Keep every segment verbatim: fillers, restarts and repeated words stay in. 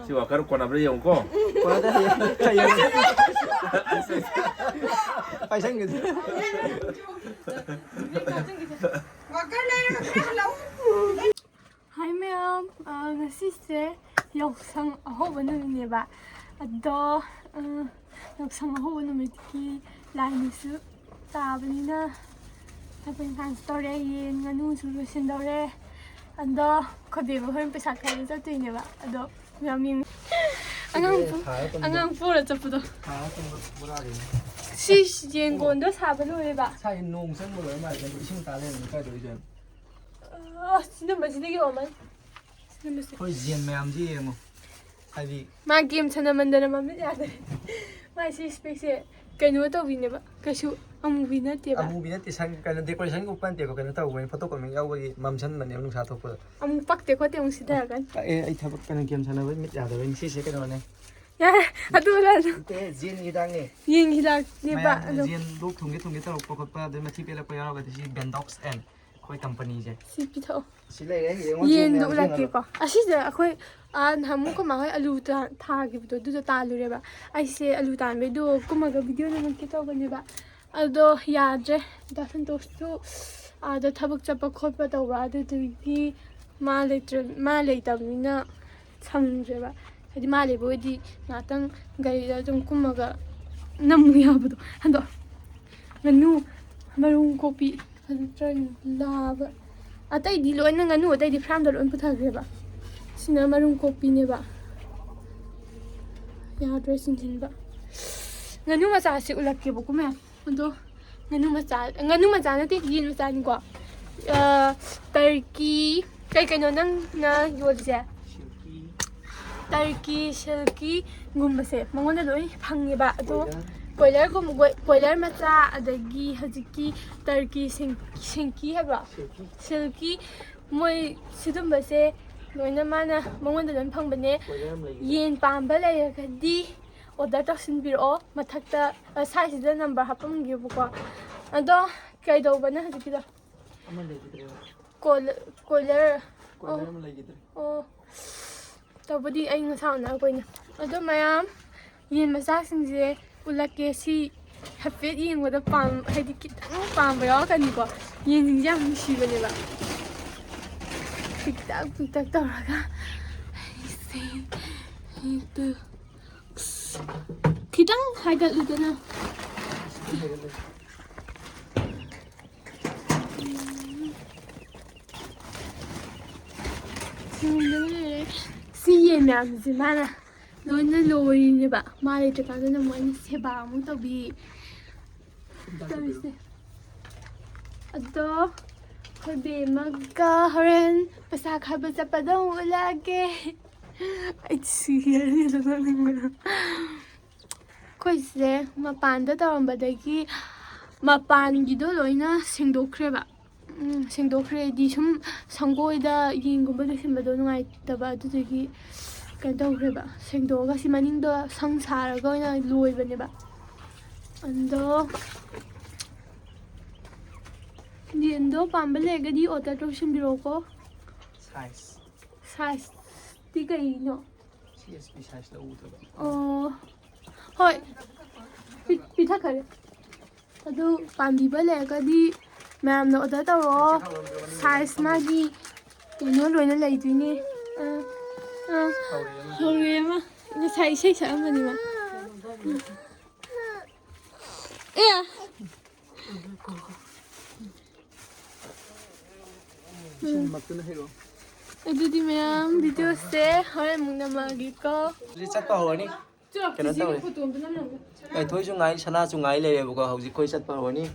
ꯁꯤ ꯋꯥꯀꯔ ꯀꯣꯟꯅꯕ꯭ꯔꯥ ꯌꯦꯡꯉꯨꯀꯣ꯫ ꯄꯥꯏꯁꯟꯒꯤꯁꯤ꯫ ꯍꯥꯏ ꯃꯌꯥꯝ, ꯑ, ꯉꯁꯤꯁꯦ ꯌꯥꯎꯁꯪ ꯑꯍꯧꯕ ꯅꯨꯃꯤꯠꯅꯦꯕ꯫ ꯑꯗꯣ, ꯑ, ꯌꯥꯎꯁꯪ ꯑꯍꯧꯕ ꯅꯨꯃꯤꯠꯀꯤ ꯂꯥꯏꯅꯤꯁꯨ ꯇꯥꯕꯅꯤꯅ ꯊꯕꯛ ꯏꯪꯈꯥꯡꯁꯨ ꯇꯧꯔꯦ, ꯌꯦꯟ ꯉꯥꯅꯨꯁꯨ ꯂꯣꯏꯁꯤꯟꯗꯧꯔꯦ꯫ ꯑꯗꯣ ꯑꯩꯈꯣꯏ ꯕꯦꯕ ꯍꯣꯔꯦꯟ ꯄꯩꯁꯥ ꯈꯥꯏꯕ ꯆꯠꯇꯣꯏꯅꯦꯕ꯫ ꯑꯗꯣ ꯃꯌꯥꯝ ꯌꯦꯡꯉꯨ꯫ ꯑꯉꯥꯡ ꯄꯨ- ꯑꯉꯥꯡ ꯄꯨꯔ ꯆꯠꯄꯗꯣ꯫ ꯁꯤ ꯌꯦꯟꯒꯣꯟꯗꯣ ꯁꯥꯕ ꯂꯣꯏꯔꯦꯕ꯫ ꯁꯥꯏ ꯅꯣꯡ ꯆꯪꯕ ꯂꯣꯏꯔ ꯃꯥꯜꯂꯦ, ꯀꯩꯅꯣ ꯏꯁꯤꯡ ꯇꯥ ꯂꯩꯔꯝꯃꯦ ꯀꯥꯏꯗꯧ ꯏꯆꯦ꯫ ꯑ, ꯁꯤ ꯅꯝꯕꯔꯁꯤꯗꯒꯤ ꯑꯣꯏꯔꯝꯃꯅꯤ꯫ ꯁꯤ ꯅꯝꯕꯔꯁꯦ꯫ ꯑꯩꯈꯣꯏ ꯌꯦꯟ ꯃꯌꯥꯝꯁꯤ ꯌꯦꯡꯉꯣ, ꯍꯥꯏꯗꯤ ꯃꯥ ꯒꯦꯝ ꯁꯥꯟꯅꯃꯟꯗꯅ ꯃꯃꯤꯠ ꯌꯥꯗ꯭ꯔꯦ꯫ ꯃꯥ ꯁꯤ ꯏꯁꯄꯦꯛꯁꯦ ꯀꯩꯅꯣ ꯇꯧꯕꯤꯅꯦꯕ, ꯀꯩꯁꯨ ꯑꯃꯨꯕꯤ ꯅꯠꯇꯦꯕ꯫ ꯑꯃꯨꯕꯤ ꯅꯠꯇꯦ, ꯁꯟ ꯀꯩꯅꯣ ꯗꯦꯀꯣꯔꯦꯁꯟꯒꯨꯝꯕ ꯅꯠꯇꯦꯀꯣ, ꯀꯩꯅꯣ ꯇꯧꯕꯅꯤ, ꯐꯣꯇꯣ ꯀꯣꯄꯤ ꯌꯥꯎꯕꯒꯤ ꯃꯝꯁꯟꯕꯅꯦꯕ ꯅꯨꯡꯁꯥ ꯊꯣꯛꯄꯗ꯫ ꯑꯃꯨꯛ ꯄꯛꯇꯦ ꯈꯣꯠꯇꯦ ꯑꯃꯨꯛ ꯁꯤꯊꯔꯛꯀꯅꯤ꯫ ꯑꯦ, ꯑꯩ ꯊꯕꯛ ꯀꯩꯅꯣ ꯒꯦꯝ ꯁꯥꯟꯅꯕꯩ ꯃꯤꯠ ꯌꯥꯗꯕꯩꯅꯤ꯫ ꯁꯤꯁꯦ ꯀꯩꯅꯣꯅꯦ꯫ ꯌꯥꯔꯦ, ꯑꯗꯨ ꯂꯩꯔꯁꯨ꯫ ꯅꯠꯇꯦ, ꯖꯤꯟ ꯍꯤꯗꯥꯛꯅꯦ꯫ ꯌꯦꯟꯒꯤ ꯍꯤꯗꯥꯛꯅꯦꯕ꯫ ꯃꯌꯥꯝ ꯑꯗꯣ ꯖꯤꯟ ꯂꯣꯛ ꯊꯨꯡꯒꯦ ꯊꯨꯡꯒꯦ ꯇꯧꯔꯛꯄ ꯈꯣꯠꯄ ꯑꯗꯩ ꯃꯊꯤ ꯄꯦꯜꯂꯛꯄ ꯌꯥꯎꯔꯒꯗꯤ ꯁꯤ ꯕꯦꯟꯗꯣꯛꯁ ꯑꯦꯟ ꯑꯩꯈꯣꯏ ꯀꯝꯄꯅꯤꯁꯦ꯫ ꯁꯤ ꯄꯤꯊꯛꯑꯣ꯫ ꯁꯤ ꯂꯩꯔꯦ, ꯌꯦꯡꯉꯣ ꯖꯤꯟ ꯌꯦꯟꯗꯣ ꯃꯌꯥꯝꯁꯦ ꯌꯦꯡꯉꯣ꯫ ꯎꯠꯂꯛꯀꯦꯀꯣ꯫ ꯑꯁꯤꯁꯦ ꯑꯩꯈꯣꯏ, ꯑ, ꯅꯍꯥꯟꯃꯨꯛ ꯑꯩꯈꯣꯏ ꯃꯥ ꯍꯣꯏ ꯑꯂꯨ ꯊꯥ- ꯊꯥꯈꯤꯕꯗꯣ ꯑꯗꯨꯗꯣ ꯇꯥꯜꯂꯨꯔꯦꯕ꯫ ꯑꯩꯁꯦ ꯑꯂꯨ ꯇꯥꯟꯕꯩꯗꯣ ꯀꯨꯝꯃꯒ ꯚꯤꯗꯤꯑꯣ ꯅꯝꯃꯛꯀꯦ ꯇꯧꯕꯅꯦꯕ꯫ ꯑꯗꯣ ꯌꯥꯗ꯭ꯔꯦ꯫ ꯗꯥ ꯁꯟꯇꯣꯁꯇꯨ ꯑꯥꯗ ꯊꯕꯛ ꯆꯠꯄ ꯈꯣꯠꯄ ꯇꯧꯕ ꯑꯗꯨꯗꯨꯒꯤ ꯃꯥ ꯂꯩꯇ꯭ꯔ- ꯃꯥ ꯂꯩꯇꯕꯅꯤꯅ ꯁꯪꯗ꯭ꯔꯦꯕ꯫ ꯍꯥꯏꯗꯤ ꯃꯥ ꯂꯩꯕ ꯑꯣꯏꯗꯤ ꯉꯥꯛꯇꯪ ꯒꯥꯔꯤꯗ ꯑꯗꯨꯝ ꯀꯨꯝꯃꯒ ꯅꯝꯃꯨ ꯌꯥꯕꯗꯣ꯫ ꯑꯗꯣ ꯉꯥꯅꯨ ꯃꯔꯨꯝ ꯀꯣꯛꯄꯤ ꯅꯠꯇ꯭ꯔꯒ ꯂꯥꯕ ꯑꯇꯩꯗꯤ ꯂꯣꯏꯅ, ꯉꯥꯅꯨ ꯑꯇꯩꯗꯤ ꯐꯥꯔꯝꯗ ꯂꯣꯏ ꯄꯨꯊꯈ꯭ꯔꯦꯕ꯫ ꯁꯤꯅ ꯃꯔꯨꯝ ꯀꯣꯛꯄꯤꯅꯦꯕ꯫ ꯌꯥꯗ꯭ꯔꯦ ꯆꯤꯡꯁꯤꯟꯕ꯫ ꯉꯥꯅꯨ ꯃꯆꯥꯁꯤ ꯎꯠꯂꯛꯀꯦꯕꯀꯣ ꯃꯌꯥꯝ꯫ ꯑꯗꯣ ꯉꯥꯅꯨ ꯃꯆꯥ, ꯉꯥꯅꯨ ꯃꯆꯥ ꯅꯠꯇꯦ, ꯌꯦꯟ ꯃꯆꯥꯅꯤꯀꯣ꯫ ꯑ, ꯇꯔꯀꯤ, ꯀꯩ ꯀꯩꯅꯣ ꯅꯪꯅ ꯌꯣꯜꯂꯤꯁꯦ? ꯇꯔꯀꯤ, ꯁꯤꯜꯀꯤꯒꯨꯝꯕꯁꯦ ꯃꯉꯣꯟꯗ ꯂꯣꯏ ꯐꯪꯉꯦꯕ꯫ ꯑꯗꯣ ꯀꯣꯏꯂꯔꯒꯨꯝꯕ, ꯀꯣꯏ- ꯀꯣꯏꯂꯔ ꯃꯆꯥ, ꯑꯗꯒꯤ ꯍꯧꯖꯤꯛꯀꯤ ꯇꯔꯀꯤ ꯁꯤꯡ- ꯁꯤꯡꯀꯤ ꯍꯥꯏꯕ꯭ꯔꯣ? ꯁꯤꯜꯀꯤ, ꯃꯣꯏ ꯁꯤꯒꯨꯝꯕꯁꯦ ꯂꯣꯏꯅ ꯃꯥꯅ ꯃꯉꯣꯟꯗ ꯂꯣꯏ ꯐꯪꯕꯅꯦ꯫ ꯌꯦꯟ ꯄꯥꯝꯕ ꯂꯩꯔꯒꯗꯤ ꯑꯣꯔꯗꯔ ꯇꯧꯁꯤꯟꯕꯤꯔꯛꯑꯣ꯫ ꯃꯊꯛꯇ, ꯑ, ꯁꯥꯏꯁꯤꯗ ꯅꯝꯕꯔ ꯍꯥꯞꯄꯝꯒꯦꯕꯀꯣ꯫ ꯑꯗꯣ ꯀꯩꯗꯧꯕꯅ ꯍꯧꯖꯤꯛꯀꯤꯗꯣ? ꯑꯃ ꯂꯩꯈꯤꯗ꯭ꯔꯦꯕ꯫ ꯀꯣꯏꯂ- ꯀꯣꯏꯂꯔ꯫ ꯀꯣꯏꯂꯔ ꯑꯃ ꯂꯩꯈꯤꯗ꯭ꯔꯦ꯫ ꯑꯣ꯫ ꯇꯧꯕꯗꯤ ꯑꯩ ꯉꯁꯥ ꯎꯅꯔꯛꯄꯩꯅꯦ꯫ ꯑꯗꯣ ꯃꯌꯥꯝ, ꯌꯦꯟ ꯃꯆꯥꯁꯤꯡꯁꯦ ꯎꯠꯂꯛꯀꯦ꯫ ꯁꯤ ꯍꯥꯏꯐꯦꯠ ꯌꯦꯡꯕꯗ ꯄꯥꯝ-, ꯍꯥꯏꯗꯤ ꯈꯤꯇꯪ ꯄꯥꯝꯕ ꯌꯥꯎꯔꯛꯀꯅꯤꯀꯣ꯫ ꯌꯦꯟꯁꯤꯡꯁꯦ ꯌꯥꯝ ꯅꯨꯡꯁꯤꯕꯅꯦꯕ꯫ ꯄꯤꯛꯇꯛ ꯄꯤꯛꯇꯛ ꯇꯧꯔꯒ꯫ ꯑꯩꯁꯦ ꯍꯦꯛꯇ, ꯑꯁ, ꯈꯤꯇꯪ ꯍꯥꯏꯒꯠꯂꯨꯗꯅ꯫ ꯎꯝ꯫ ꯌꯦꯡꯗꯕ ꯂꯩꯔꯦ꯫ ꯁꯤ ꯌꯦꯟ ꯃꯌꯥꯝꯁꯦ ꯃꯥꯅ ꯂꯣꯏꯅ ꯂꯣꯏꯔꯤꯅꯦꯕ꯫ ꯃꯥ ꯂꯩꯇ꯭ꯔꯀꯥꯟꯗꯅ ꯑꯃꯨꯛ ꯑꯩꯅ ꯁꯦꯕꯥ ꯑꯃꯨꯛ ꯇꯧꯕꯤ꯫ ꯇꯧꯔꯤꯁꯦ꯫ ꯑꯗꯣ ꯑꯩꯈꯣꯏ ꯕꯦꯝꯃꯒ ꯍꯣꯔꯦꯟ ꯄꯩꯁꯥ ꯈꯥꯏꯕ ꯆꯠꯄꯗ ꯑꯃꯨꯛ ꯎꯠꯂꯛꯑꯒꯦ꯫ ꯑꯩ ꯁꯤꯔꯅꯤ ꯑꯗꯨ ꯅꯣꯛꯅꯤꯡꯕꯅ꯫ ꯑꯩꯈꯣꯏꯁꯦ ꯃꯄꯥꯟꯗ ꯇꯧꯔꯝꯕꯗꯒꯤ ꯃꯄꯥꯟꯒꯤꯗꯣ ꯂꯣꯏꯅ ꯁꯦꯡꯗꯣꯛꯈ꯭ꯔꯦꯕ꯫ ꯎꯝ, ꯁꯦꯡꯗꯣꯛꯈ꯭ꯔꯦꯗꯤ ꯁꯨꯝ ꯁꯪꯒꯣꯏꯗ ꯌꯦꯟꯒꯨꯝꯕ ꯂꯣꯏꯁꯤꯟꯕꯗꯣ ꯅꯨꯡꯉꯥꯏꯇꯕ, ꯑꯗꯨꯗꯨꯒꯤ ꯀꯩꯅꯣ ꯇꯧꯈ꯭ꯔꯦꯕ, ꯁꯦꯡꯗꯣꯛꯑꯒ ꯁꯤ ꯃꯅꯤꯡꯗꯣ ꯁꯪ ꯁꯥꯔꯒ ꯑꯣꯏꯅ ꯂꯣꯏꯕꯅꯦꯕ꯫ ꯑꯗꯣ ꯌꯦꯟꯗꯣ ꯄꯥꯝꯕ ꯂꯩꯔꯒꯗꯤ order ꯇꯧꯁꯤꯟꯕꯤꯔꯛꯑꯣꯀꯣ꯫ Size꯫ Sizeꯇꯤ ꯀꯩꯅꯣ? C S P size ꯂꯧꯗ꯭ꯔꯕ? ꯑꯣ, ꯍꯣꯏ꯫ ꯄꯤ-, ꯄꯤꯊꯛꯈꯔꯦ꯫ ꯑꯗꯨ ꯄꯥꯝꯕꯤꯕ ꯂꯩꯔꯒꯗꯤ ꯃꯌꯥꯝꯅ order ꯇꯧꯔꯛꯑꯣ꯫ Size ꯃꯥꯒꯤ ꯀꯩꯅꯣ ꯂꯣꯏꯅ ꯂꯩꯗꯣꯏꯅꯦ꯫ ꯑꯥ, ꯑꯥ, ꯍꯧꯔꯦ ꯑꯃ꯫ ꯉꯁꯥꯏ ꯏꯁꯩ ꯁꯛꯑꯝꯕꯅꯤ ꯃꯥ꯫ ꯑꯦ! ꯏꯁꯤꯡꯃꯛꯇꯨꯅ ꯍꯩꯔꯛꯑꯣ꯫ ꯑꯗꯨꯗꯤ ꯃꯌꯥꯝ videoꯁꯦ ꯍꯣꯔꯦꯟ ꯑꯃꯨꯛ ꯅꯝꯃꯛꯑꯒꯦꯀꯣ꯫ ꯍꯧꯖꯤꯛ ꯆꯠꯄ ꯍꯧꯔꯅꯤ꯫ ꯀꯩꯅꯣ ꯇꯧꯔꯦ꯫ ꯀꯩꯊꯣꯏꯁꯨ ꯉꯥꯏ, ꯁꯅꯥꯁꯨ ꯉꯥꯏ ꯂꯩꯔꯦꯕꯀꯣ꯫ ꯍꯧꯖꯤꯛ ꯑꯩꯈꯣꯏ ꯆꯠꯄ ꯍꯧꯔꯅꯤ꯫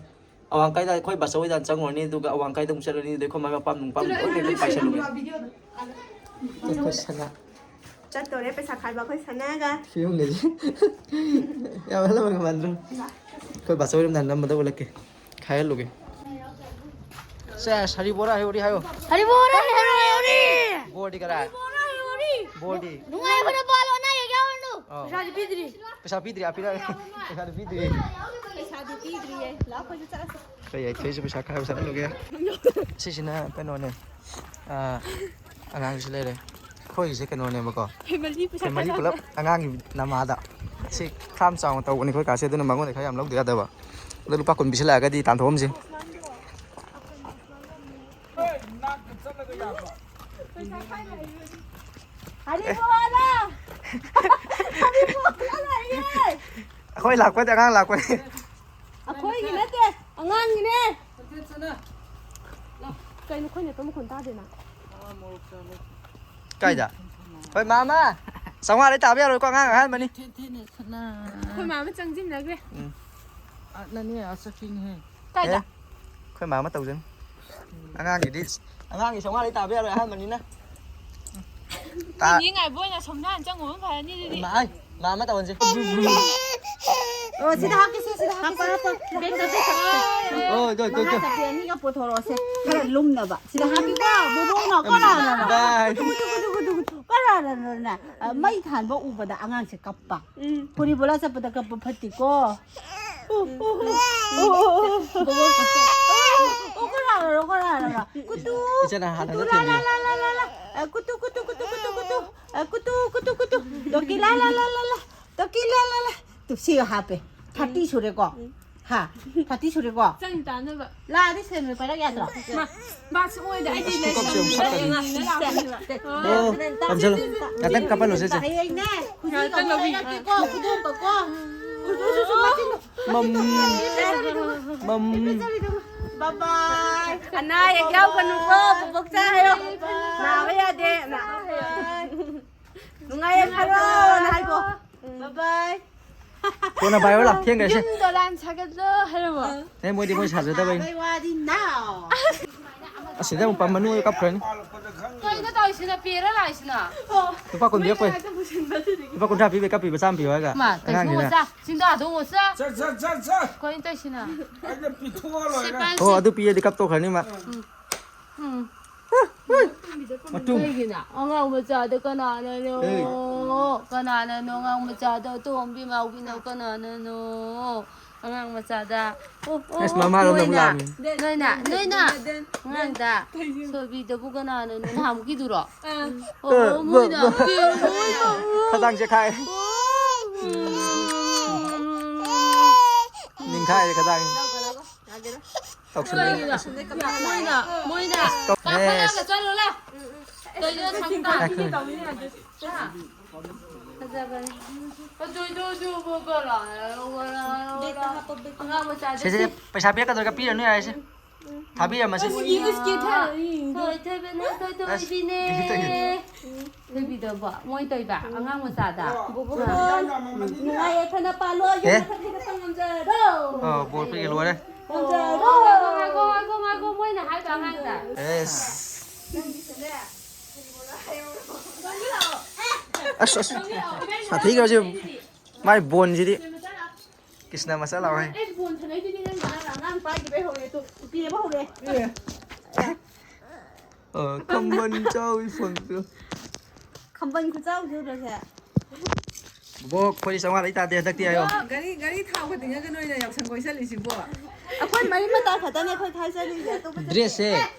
ꯑꯋꯥꯡꯀꯥꯏꯗ ꯑꯩꯈꯣꯏ ꯕꯥꯆꯧ ꯍꯣꯏꯗ ꯆꯪꯉꯨꯔꯅꯤ, ꯑꯗꯨꯒ ꯑꯋꯥꯡꯀꯥꯏꯗ ꯑꯃꯨꯛ ꯆꯠꯂꯅꯤ꯫ ꯑꯗꯩ ꯑꯩꯈꯣꯏ ꯃꯥꯏ ꯃꯄꯥꯝ ꯅꯨꯡꯄꯥꯝ ꯂꯣꯏ ꯂꯩ, ꯂꯣꯏ ꯄꯥꯏꯁꯜꯂꯨꯒꯦ꯫ ꯑꯩꯈꯣꯏ ꯁꯅꯥ꯫ ꯆꯠꯇꯣꯔꯦ ꯄꯩꯁꯥ ꯈꯥꯏꯕ ꯑꯩꯈꯣꯏ ꯁꯅꯥꯒ꯫ ꯐꯤꯕꯝꯒꯁꯦ ꯌꯥꯝ ꯑꯍꯜ ꯂꯃꯟꯒ ꯃꯥꯟꯗ꯭ꯔꯣ? ꯑꯩꯈꯣꯏ ꯕꯥꯆꯧ ꯍꯣꯏꯔꯣꯝꯗ ꯍꯟꯅ ꯅꯝꯕꯗ ꯎꯠꯂꯛꯀꯦ꯫ ꯈꯥꯏꯍꯜꯂꯨꯒꯦ꯫ ꯁꯦ, ꯁꯔꯤ ꯕꯣꯔꯥ ꯍꯩ ꯍꯧꯔꯤ ꯍꯥꯏꯌꯣ꯫ ꯍꯔꯤ ꯕꯣꯔ ꯍꯔꯤ ꯍꯧꯔꯤ꯫ ꯕꯣꯔꯗꯤ ꯀꯗꯥꯏ? ꯕꯣꯔꯗꯤ꯫ ꯅꯨꯡꯉꯥꯏꯕꯅ ꯄꯥꯜꯂꯣ, ꯑꯅꯥ ꯑꯌꯦꯛ ꯌꯥꯎꯔꯅꯨ꯫ ꯑꯧ꯫ ꯄꯩꯁꯥꯗꯤ ꯄꯤꯗ꯭ꯔꯤ꯫ ꯄꯩꯁꯥ ꯄꯤꯗ꯭ꯔꯤ, ꯑꯥ, ꯄꯤꯔꯛꯑꯒꯦ꯫ ꯄꯩꯁꯥꯗꯤ ꯄꯤꯗ꯭ꯔꯤ꯫ ꯄꯩꯁꯥꯗꯤ ꯄꯤꯗ꯭ꯔꯤꯌꯦ꯫ ꯂꯥꯛꯑꯣ, ꯑꯩꯈꯣꯏꯁꯨ ꯆꯠꯂꯁꯤ꯫ ꯀꯩ ꯌꯥꯏ, ꯊꯣꯏꯁꯨ ꯄꯩꯁꯥ ꯈꯔ ꯆꯠꯍꯜꯂꯨꯒꯦ꯫ ꯁꯤꯁꯤꯅ ꯀꯩꯅꯣꯅꯦ꯫ ꯑꯥ, ꯑꯉꯥꯡꯁꯨ ꯂꯩꯔꯦ꯫ ꯑꯩꯈꯣꯏꯒꯤꯁꯦ ꯀꯩꯅꯣꯅꯦꯕꯀꯣ, ꯐꯦꯃꯤꯂꯤ ꯄꯨꯂꯞ ꯑꯉꯥꯡꯒꯤ ꯅꯃꯥꯗ꯫ ꯁꯤ ꯐꯥꯔꯝ ꯆꯥꯎꯅ ꯇꯧꯕꯅꯤ ꯑꯩꯈꯣꯏ ꯀꯥꯁꯦ, ꯑꯗꯨꯅ ꯃꯉꯣꯟꯗ ꯈꯔ ꯌꯥꯝ ꯂꯧꯗ ꯌꯥꯗꯕ꯫ ꯑꯗꯣ ꯂꯨꯄꯥ ꯀꯨꯟ ꯄꯤꯁꯤꯜꯂꯛꯑꯒꯗꯤ ꯇꯥꯟꯊꯣꯛꯑꯝꯁꯤ꯫ ꯑꯩꯈꯣꯏ ꯂꯥꯛꯄꯗꯤ ꯑꯉꯥꯡ ꯂꯥꯛꯄꯅꯤ꯫ ꯑꯩꯈꯣꯏꯒꯤ ꯅꯠꯇꯦ, ꯑꯉꯥꯡꯒꯤꯅꯦ꯫ ꯀꯩꯅꯣ ꯑꯩꯈꯣꯏꯅ ꯇꯨꯝ ꯃꯈꯣꯟ ꯇꯥꯗꯦꯅ? ꯀꯥꯏꯗ? ꯍꯣꯏ, ꯃꯥꯃ꯫ ꯆꯥꯝꯃꯉꯥꯗꯩ ꯇꯥꯕ ꯌꯥꯔꯣꯏꯀꯣ, ꯑꯉꯥꯡ ꯑꯍꯥꯟꯕꯅꯤ꯫ ꯑꯩꯈꯣꯏ ꯃꯥꯃ ꯆꯪꯁꯤꯟꯅꯈ꯭ꯔꯦ꯫ ꯎꯝ꯫ ꯑꯦ, ꯑꯩꯈꯣꯏ ꯃꯥꯃ ꯇꯧꯖꯅꯤ꯫ ꯑꯉꯥꯡꯒꯤꯗꯤ, ꯑꯉꯥꯡꯒꯤ ꯆꯥꯝꯃꯉꯥꯗꯩ ꯇꯥꯕ ꯌꯥꯔꯣꯏ, ꯑꯍꯥꯟꯕꯅꯤꯅ꯫ ꯇꯥ- ꯏꯅꯦ ꯉꯥꯏꯕ ꯑꯣꯏꯅ ꯁꯣꯝꯗ ꯍꯥꯟꯅ ꯆꯪꯉꯨꯕꯅ ꯐꯔꯅꯤ ꯑꯗꯨꯗꯤ꯫ ꯏꯃꯥ, ꯑꯩ, ꯃꯥꯃ ꯇꯧꯍꯟꯁꯦ꯫ ꯑꯣ, ꯁꯤꯗ ꯍꯥꯞꯀꯦꯁꯦ, ꯁꯤꯗ ꯍꯥꯞꯀꯦꯁꯦ꯫ ꯍꯥꯞꯄ, ꯍꯥꯞꯄ꯫ ꯕꯦꯛꯇ ꯕꯦꯛꯇ꯫ ꯑꯣ, ꯏꯗꯣ, ꯏꯗꯣ, ꯃꯉꯥ ꯏꯗꯣ꯫ ꯆꯠꯄꯤ ꯑꯅꯤꯒ ꯄꯨꯊꯣꯔꯛꯑꯣꯁꯦ꯫ ꯈꯔ ꯂꯨꯝꯅꯕ꯫ ꯁꯤꯗ ꯍꯥꯞꯄꯤꯀꯣ, ꯕꯣꯕꯣꯛꯅ ꯀꯣ ꯂꯥꯎꯅ꯫ ꯕꯥꯏ꯫ ꯒꯨꯗꯨ, ꯒꯨꯗꯨ, ꯒꯨꯗꯨ, ꯒꯨꯗꯨ, ꯒꯨꯗꯨ꯫ ꯀꯣ ꯂꯥꯎꯅ, ꯂꯥꯎꯅ꯫ ꯑ, ꯃꯩ ꯊꯥꯟꯕ ꯎꯕꯗ ꯑꯉꯥꯡꯁꯦ ꯀꯞꯄ꯫ ꯎꯝ꯫ ꯄꯨꯔꯤ ꯕꯣꯂꯥ ꯆꯠꯄꯗ ꯀꯞꯄ ꯐꯠꯇꯦꯀꯣ꯫ ꯎꯝ, ꯎꯝ, ꯎꯝ, ꯎꯝ, ꯎꯝ꯫ ꯕꯣꯕꯣꯛ ꯀꯞꯄ꯫ ꯑꯣ, ꯀꯣ ꯂꯥꯎꯅ, ꯀꯣ ꯂꯥꯎꯅ꯫ ꯀꯨꯇꯨ, ꯏꯆꯦꯅ ꯍꯥꯟꯅ ꯀꯨꯇꯨ, ꯂꯥ, ꯂꯥ, ꯊꯦꯝꯕꯤꯌꯨ꯫ ꯂꯥ, ꯂꯥ, ꯂꯥ꯫ ꯑ, ꯀꯨꯇꯨ, ꯀꯨꯇꯨ, ꯀꯨꯇꯨ, ꯀꯨꯇꯨ, ꯀꯨꯇꯨ꯫ ꯑ, ꯀꯨꯇꯨ, ꯀꯨꯇꯨ, ꯀꯨꯇꯨ, ꯀꯨꯇꯨ꯫ ꯗꯣꯀꯤ, ꯂꯥ, ꯂꯥ, ꯂꯥ, ꯂꯥ, ꯂꯥ꯫ ꯇꯣꯀꯤ ꯂꯥ ꯂꯥ ꯂꯥ꯫ ꯇꯨ ꯁꯤ ꯍꯥꯞꯄꯦ꯫ ꯊꯥꯔꯇꯤ ꯁꯨꯔꯦꯀꯣ? ꯎꯝ꯫ ꯍꯥ? ꯊꯥꯔꯇꯤ ꯁꯨꯔꯦꯀꯣ? ꯆꯪ ꯇꯥꯅꯕ꯫ ꯂꯥꯛꯑꯗꯤ ꯁꯦꯟ ꯑꯣꯏ ꯄꯥꯏꯔꯛ ꯌꯥꯗ꯭ꯔꯣ? ꯃꯥ, ꯃꯥ ꯁꯨꯡꯑꯣꯏꯗ ꯑꯩꯗꯤ ꯁꯤ ꯂꯩ ꯀꯞꯁꯦ ꯑꯃꯨꯛ ꯁꯛꯀꯅꯤ꯫ ꯂꯩꯅꯤꯡꯅ ꯂꯥꯛꯄꯅꯦꯕ꯫ ꯑꯣ, ꯄꯝꯁꯜꯂꯨ꯫ ꯉꯥꯛꯇꯪ ꯀꯞꯍꯜꯂꯨꯁꯦ, ꯆꯦ꯫ ꯍꯌꯦꯡꯅꯦ, ꯈꯨꯖꯤ ꯉꯥꯛꯇꯪ ꯀꯧꯕ ꯂꯧꯕꯤꯒꯦ꯫ ꯂꯩꯔꯛꯀꯦꯀꯣ, ꯈꯨꯗꯣꯝꯕꯀꯣ꯫ ꯎꯁ, ꯎꯁ, ꯎꯁ, ꯃꯆꯤꯟꯗꯣ꯫ ꯃꯝ꯫ ꯃꯝ꯫ ꯕꯥꯏ ꯕꯥꯏ꯫ ꯑꯅꯥ ꯑꯌꯦꯛ ꯌꯥꯎꯒꯅꯨꯀꯣ, ꯕꯣꯕꯣꯛ ꯆꯥ ꯍꯥꯏꯌꯣ꯫ ꯕꯥꯏ꯫ ꯅꯥꯕ ꯌꯥꯗꯦ꯫ ꯅꯥꯕ ꯌꯥꯗꯦ꯫ ꯅꯨꯡꯉꯥꯏ ꯌꯥꯏꯐꯔꯣꯅ ꯍꯥꯏꯀꯣ꯫ ꯎꯝ꯫ ꯕꯥꯏ ꯕꯥꯏ꯫ ꯀꯣꯟꯅ ꯄꯥꯏꯌꯣ ꯂꯥꯎ, ꯊꯦꯡꯈ꯭ꯔꯦꯁꯦ꯫ ꯌꯨꯝ ꯗꯣꯂꯥꯟ ꯁꯥꯒꯠꯂꯣ ꯍꯥꯏꯔꯕꯣ? ꯑꯦ, ꯃꯣꯏꯗꯤ ꯃꯣꯏ ꯁꯥꯖꯗꯕꯩꯅꯤ꯫ ꯁꯥꯕꯩ ꯋꯥꯗꯤ ꯅꯥꯎ꯫ ꯑꯁꯤꯗ ꯑꯃꯨꯛ ꯄꯝꯃꯅꯨ, ꯀꯞꯈ꯭ꯔꯅꯤ꯫ ꯀꯩꯅꯣ ꯇꯧꯔꯤꯁꯤꯅ, ꯄꯦꯔ ꯂꯥꯛꯏꯁꯤꯅ? ꯑꯣ, ꯂꯨꯄꯥ ꯀꯨꯟ ꯃꯩ ꯄꯤꯔꯛꯄꯩ꯫ ꯃꯅꯥꯛꯇ ꯄꯨꯁꯤꯟꯕ ꯑꯗꯨꯗꯨꯒꯤ꯫ ꯂꯨꯄꯥ ꯀꯨꯟꯊ꯭ꯔꯥ ꯄꯤꯕꯩ ꯀꯞꯄꯤꯕ, ꯆꯥꯝꯃ ꯄꯤꯌꯣ ꯍꯥꯏꯒ꯫ ꯃꯥ, ꯀꯩꯁꯨ ꯑꯉꯥꯡꯁꯤꯅ꯫ Mocha, ꯁꯤꯡꯗꯥꯗꯣ mocha. ꯆꯠ, ꯆꯠ, ꯆꯠ, ꯆꯠ꯫ ꯀꯩꯅꯣ ꯇꯧꯔꯤꯁꯤꯅ? ꯑꯩꯅ ꯄꯤꯊꯣꯛꯑ ꯂꯣꯏꯔꯦ꯫ ꯁꯤ ꯄꯥꯏꯁꯤ꯫ ꯑꯣ, ꯑꯗꯨ ꯄꯤꯔꯗꯤ ꯀꯞꯇꯣꯛꯈ꯭ꯔꯅꯤ ꯃꯥ꯫ ꯎꯝ꯫ ꯎꯝ꯫ ꯃꯇꯨꯝ꯫ ꯀꯩꯒꯤꯅꯣ? ꯑꯉꯥꯡ ꯃꯆꯥꯗ ꯀꯅꯥꯅꯅꯣ? ꯑꯦ꯫ ꯀꯅꯥꯅꯅꯣ ꯑꯉꯥꯡ ꯃꯆꯥꯗ? ꯑꯇꯣꯝꯕꯤ ꯃꯥꯎꯕꯤꯅ ꯀꯅꯥꯅꯅꯣ? ꯑꯉꯥꯡ ꯃꯆꯥꯗ꯫ ꯑꯣ, ꯑꯣ, ꯑꯁ, ꯃꯃꯥꯗꯣ ꯅꯪ ꯅꯣꯏꯅ, ꯂꯥꯝꯃꯤ꯫ ꯅꯣꯏꯅ, ꯅꯣꯏꯅ ꯑꯉꯥꯡꯗ ꯁꯣꯏꯕꯤꯗꯕꯨ ꯀꯅꯥꯅꯣ? ꯅꯍꯥꯟꯃꯨꯛꯀꯤꯗꯨꯔꯣ? ꯑꯣ, ꯑꯣ, ꯃꯣꯏꯅ꯫ ꯈꯗꯥꯡ ꯆꯦꯈꯥꯏ꯫ ꯅꯤꯡꯈꯥꯏꯔꯦ ꯈꯗꯥꯡ꯫ ꯇꯧꯁꯜꯂꯦ꯫ ꯃꯣꯏꯅ, ꯃꯣꯏꯅ, ꯃꯣꯏꯅ꯫ ꯀꯥꯈꯠꯂꯒ ꯆꯠꯂꯣ, ꯂꯥꯎ꯫ ꯀꯩꯅꯣ ꯊꯝ ꯇꯥ꯫ ꯐꯖꯕꯅꯤ꯫ ꯑꯗꯨ, ꯑꯗꯨ, ꯑꯗꯨ, ꯑꯗꯨ, ꯀꯣ, ꯂꯥꯎ꯫ ꯑꯉꯥꯡ ꯃꯆꯥꯗ ꯁꯦ, ꯁꯦ, ꯁꯦ꯫ ꯄꯩꯁꯥ ꯄꯤꯔꯛꯀꯗꯣꯏꯒ ꯄꯤꯔꯅꯨ ꯌꯥꯔꯦ ꯁꯦ꯫ ꯊꯥꯕꯤꯔꯝꯃꯁꯤ꯫ ꯊꯣꯏ, ꯊꯣꯏꯕꯅꯦ, ꯊꯣꯏ, ꯑꯁ, ꯊꯣꯏꯕꯤꯅꯦ꯫ ꯊꯣꯏꯕꯤꯗꯕꯣ, ꯃꯣꯏ ꯇꯧꯏꯕ, ꯑꯉꯥꯡ ꯃꯆꯥꯗ꯫ ꯕꯣꯕꯣ, ꯅꯨꯡꯉꯥꯏ ꯌꯥꯏꯐꯅ ꯄꯥꯜꯂꯣ, ꯌꯨꯝ ꯑꯦ? ꯃꯊꯛ ꯊꯤꯒꯠꯄ ꯉꯝꯖꯔꯣ꯫ ꯑꯣ, ꯕꯣꯔ ꯄꯤꯒꯦ ꯂꯣꯏꯔꯦ꯫ ꯉꯝꯖꯔꯣ꯫ ꯉꯥꯏꯈꯣ, ꯉꯥꯏꯈꯣ, ꯉꯥꯏꯈꯣ, ꯉꯥꯏꯈꯣ, ꯃꯣꯏꯅ ꯍꯥꯏꯕ ꯑꯉꯥꯡꯗ꯫ ꯑꯦꯁ꯫ ꯑꯁ, ꯑꯁ꯫ ꯁꯥꯊꯤꯈ꯭ꯔꯁꯤ꯫ ꯃꯥꯏ ꯕꯣꯟꯁꯤꯗꯤ꯫ ꯀ꯭ꯔꯤꯁꯅ ꯃꯆꯥ ꯂꯥꯎꯍꯦ꯫ ꯑꯩ ꯕꯣꯟ ꯁꯥꯟꯅꯩꯗꯨꯗꯤ ꯅꯪ ꯀꯅꯥꯅ ꯑꯉꯥꯡ ꯄꯥꯏꯈꯤꯕꯩ ꯍꯧꯔꯦ ꯇꯨ, ꯄꯦꯕ ꯍꯧꯔꯦ꯫ ꯑ, ꯈꯝꯕꯟ ꯆꯥꯎꯏ ꯐꯣꯟꯁꯨ꯫ ꯈꯝꯕꯟ ꯈꯨꯆꯥꯎꯁꯦ ꯎꯗ꯭ꯔꯣ ꯁꯦ? ꯕꯣ, ꯑꯩꯈꯣꯏ ꯆꯥꯝꯃꯉꯥ ꯂꯩ ꯇꯥꯗꯦ ꯍꯟꯗꯛꯇꯤ ꯍꯥꯏꯌꯣ꯫ ꯒꯥꯔꯤ, ꯒꯥꯔꯤ ꯊꯥꯎꯒ ꯇꯤꯡꯉꯒ ꯅꯣꯏꯅ ꯌꯥꯎꯁꯪ ꯀꯣꯏ ꯆꯠꯂꯤꯁꯤꯕꯣ? ꯑꯩꯈꯣꯏ ꯃꯔꯤ ꯃꯇꯥ ꯈꯛꯇꯅꯦ ꯑꯩꯈꯣꯏ ꯈꯥꯏꯖꯔꯤꯁꯦ, ꯑꯇꯣꯞꯄ ꯆꯠꯇꯦ꯫ ꯗ꯭ꯔꯦꯁꯁꯦ꯫